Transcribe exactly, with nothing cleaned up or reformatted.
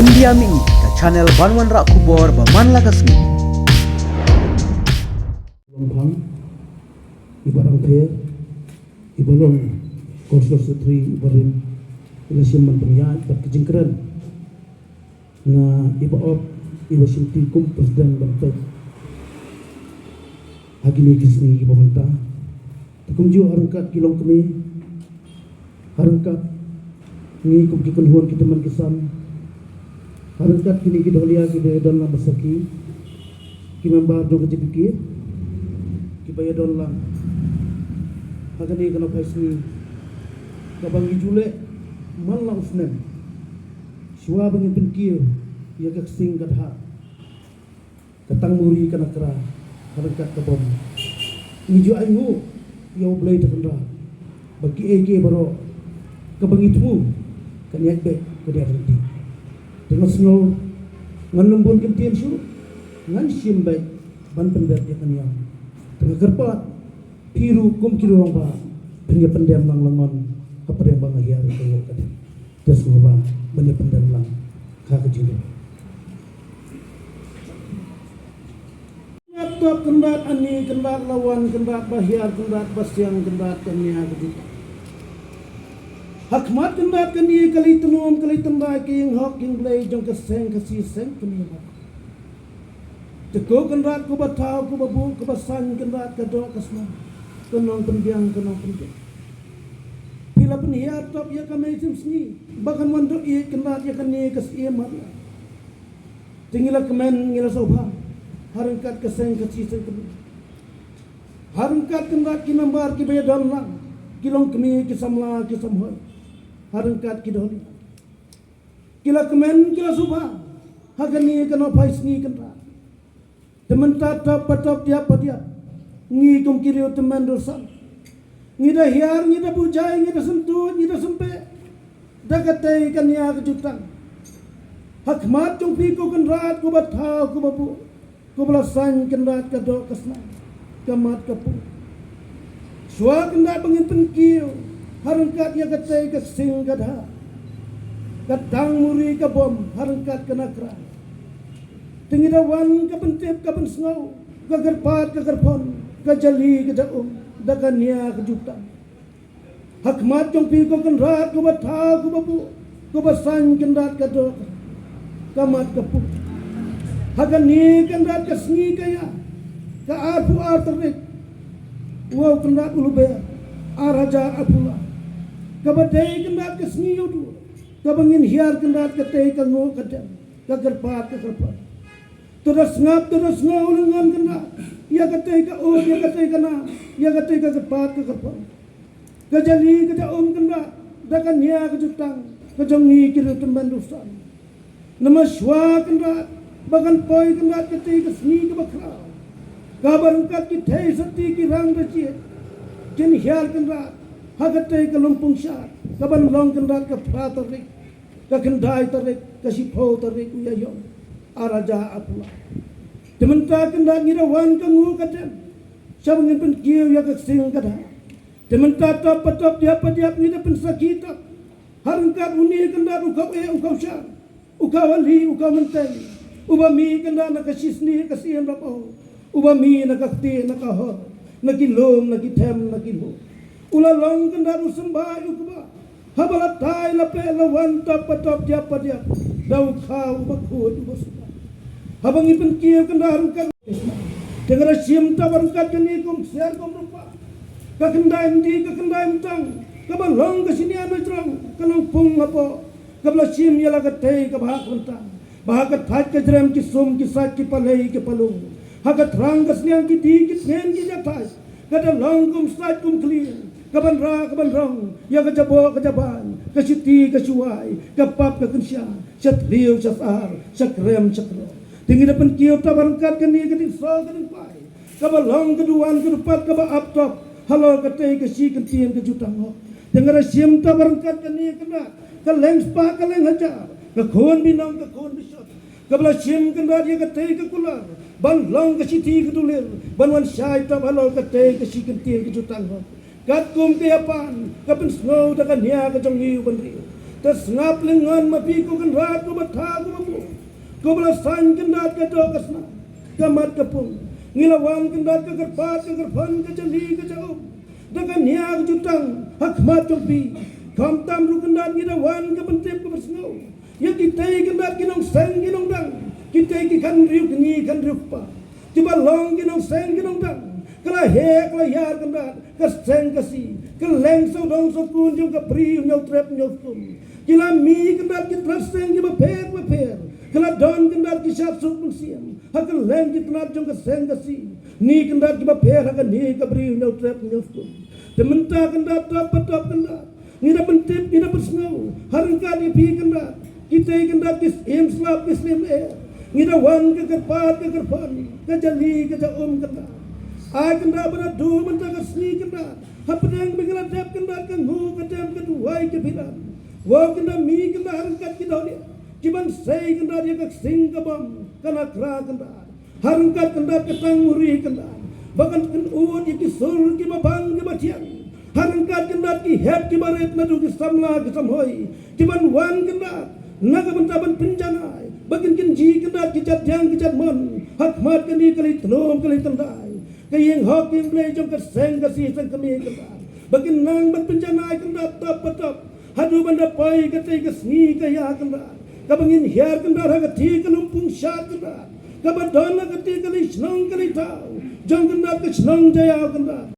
India Mini, ka channel ban wanrah khubor ba man la ka sngi. Long Phang, i Bah Rangpher, i ba long Cultural Secretary, i ba rim, i la shim ban pynïaid bad ka jingkren na i Bah Op, i ba shimti kum President ban peit ha kine ki sngi ki ba mynta. Te kumjuh ha ryngkat ki longkmie, ha ryngkat ngi kum ki kynhun ki tymmen ki sam, ha ryngkat kine ki dohlia ki ba ïadon lang ba sakhi, ki member jong ka J P K ki ba ïadon lang ha kane ka nongphai sngi kaba ngi ju leh man la u snem, shuwa ba ngin pynkiew ïa ka ksing ka dha, ka tangmuri ka nakra, ha ryngkat ka bom. Ngi ju ainguh ïa U Blei ta kynrad ba kiei kiei baroh kaba ngi thmu kan ïaid beit, kan ïaid ryntih. Te nga sngew ngan ym bun kyntien shuh, ngan shim beit ban pyndep ïa ka niam. Te nga kyrpad phi ruh kum ki rangbah, phin ïa pyndem lang langon hapdeng ba nga hiar ïa ka nguh ka dem. Te sngewbha ban ïa pyndem lang ha ka jingim. Kynrad Kynrad Ani, Kynrad Lawan, Kynrad Bahiar, Kynrad Basiang, Kynrad Kania, Kynrad. Ha khmat Kynrad Kani ka lei tnum, ka lei tynrai, ka ïing hok ïing blei jong ka seng Khasi, seng Kania ba. Te ko Kynrad ko ba thaw ko ba buh ko ba saiñ Kynrad ka doh ka snam, ka nongpynbiang ka nongpynbiang. Phi la pynhiar top ïa ka mei sim sngi ba kan wan doh ïeit Kynrad ïa kane ka siem mar la. Te ngi la kmen ngi la sngewbha ha ryngkat ka seng Khasi seng Kania. Ha ryngkat Kynrad ki member ki ba ïadon lang, ki longkmie ki samla ki samhoi, ha ryngkat ki dohli. Ki la kmen ki la sngewbha ha kane ka nongphai sngi Kynrad. Te mynta top pa top, diap pa diap, ngi kum ki riew tymmen riew san, ngi da hiar, ngi da buhjai, ngi da syntuid, ngi da sympe da katei ka nia ka jutang. Ha khmat jong phi ko Kynrad ko ba thaw ko ba buh, ko ba la saiñ Kynrad ka doh ka snam, ka mat ka pung. Shuwa Kynrad ba ngin pynkiew ha ryngkat ïa katei ka sing ka dha, ka tangmuri ka bom ha ryngkat ka nakra. Te ngi da wan ka pyntip ka pynsngew, ka kyrpad ka kyrpon, ka jali ka jaum da ka nia ka jutang. Ha khmat jong phi ko Kynrad ko ba thaw ko ba buh, ko ba saiñ Kynrad ka doh ka mat ka pung. Ha kane Kynrad ka sngi ka ïa ka arphew ar tarik, wow Kynrad u Lber, ar hajar arphew lai, kaba dei Kynrad ka sngi ïa u dur, kaba ngin hiar Kynrad katei ka nguh ka dem, ka kyrpad ka kyrpon. To da sngap, to da sngew lyngngoh Kynrad ïa katei ka ud, ïa katei ka nam, ïa katei ka kyrpad ka kyrpon, ka jali ka jaum Kynrad da ka nia ka jutang ka jong ngi ki riew tymmen riew san. Namar shuwa Kynrad ba kan poi Kynrad katei ka sngi kaba khraw, kaba ryngkat ki thei syrti ki rang da jied, kin hiar Kynrad ha katei ka lympung shad kaban long Kynrad ka phra tarik, ka khyndai tarik, ka shiphew tarik u Ïaïong, ar hajar arphew lai. Te mynta Kynrad ngi da wan ka nguh ka dem, shaba ngin pynkiew ïa ka ksing ka dha. Te mynta top pa top, diap pa diap, ngi da pynsakhi top ha ryngkat une Kynrad u khaw eh u khaw shar, u khaw hali u khaw mynteng, u ba mih Kynrad na ka shisngi ka siem rap o, u ba mih na ka ktieh na ka hor, na ki lum na ki them na ki lum. U la long Kynrad u symbai u kba, haba la tai la peh la wan top pa top, diap pa diap, da u khaw u ba khuid u ba symbai. Haba ngi pynkiew Kynrad ryngkat, te nga da shim top ryngkat kane kum ksiar kum rupa, ka khyndai mdih ka khyndai myntang, kaba long ka shiniar na jrong, ka long pung hapoh, kaba la shim ïa la katei ka bhah ka bynta, ba ha ka thait ka jrem ki sum ki sait ki palei ki palung, ha ka thrang ka sniang ki dih ki tngen ki jathait, ka da long kum sait kum khlieh, kaban rah kaban rong ïa ka jaboh ka jaban, ka shiti ka shuwai, ka pap ka kynsha, sha thliew sha sar, sha krem sha krong. Te ngi da pynkiew top ryngkat kane ka diengsaw ka diengpai, kaba long ka duwan ka dupat kaba ap top halor katei ka shi kyntien ka jutang hok. Te nga da shim top ryngkat kane Kynrad, ka leng spah ka leng hajar, ka khun binong ka khun bishop, kaba la shim Kynrad ïa katei ka kular ban long ka shithi ka dulir ban wan shai top halor katei ka shi kyntien ka jutang hok. Katkum ka ïapan ka pynsngew da ka nia ka jong ngi u bynriew, Te sngap lyngngoh ma phi ko Kynrad, ko ba tha, ko ba bun, ko ba la saiñ Kynrad ka doh ka sna, ka mat ka pung. Ngi la wan Kynrad ka kyrpad ka kyrphan, ka jali ka ja um, da ka nia ka jutang ha khmat jong phi. Khamtam ruh Kynrad ngi da wan ka ban tip ka ban sngew ïa kitei Kynrad ki nongseng ki nongdang, kitei ki kynriew kñi kynriew kpa, kiba long ki nongseng ki nongdang, ka la heh ka la hiar Kynrad ka seng ka si, ka leng sawdong sawkun jong ka Bri Hynñiewtrep Hynñiewskun. Ki la mih Kynrad ki tnat seng kiba pher ba pher, ka la don Kynrad ki shad suk mynsiem ha ka leng ki tnat jong ka seng ka si, ni Kynrad kiba pher ha kane ka Bri Hynñiewtrep Hynñiewskun. Te mynta Kynrad, top ba top Kynrad, ngi da pyntip, ngi da pynsngew ha ryngkat ïa phi Kynrad, kitei Kynrad ki im slap ki slem eh. Ngi da wan ka kyrpad ka kyrphan, ka jali ka ja um Kynrad. Ai Kynrad, ba naduh mynta ka sngi Kynrad, hapdeng ba ngi la dep Kynrad ka nguh ka dem ka duwai ka bhiran, wow Kynrad, mih Kynrad ha ryngkat ki dohlieh, ki ban sei Kynrad ïa ka ksing ka bam ka nakra Kynrad. Ha ryngkat Kynrad ka tangmuri Kynrad, ba kan kynnoh ïa ki sur kiba bang kiba thiang. Ha ryngkat Kynrad ki hep kiba rit naduh ki samla ki samhoi, ki ban wan Kynrad na ka bynta ban pynjanai, ba kin kynjih Kynrad ki jatdiang ki jatmon ha khmat kane ka lei tnum ka lei tyndai, ka ïing hok ïing Blei jong ka seng ka si seng kmie Kynrad, ba kin nang ban pynjanai Kynrad top ba top, haduh ban da poi katei ka sngi ka ïa Kynrad, kaba ngin hiar Kynrad ha katei ka lympung shad Kynrad, kaba don ha katei ka lei shnong ka lei thaw jong Kynrad, ka shnong Jaïaw Kynrad.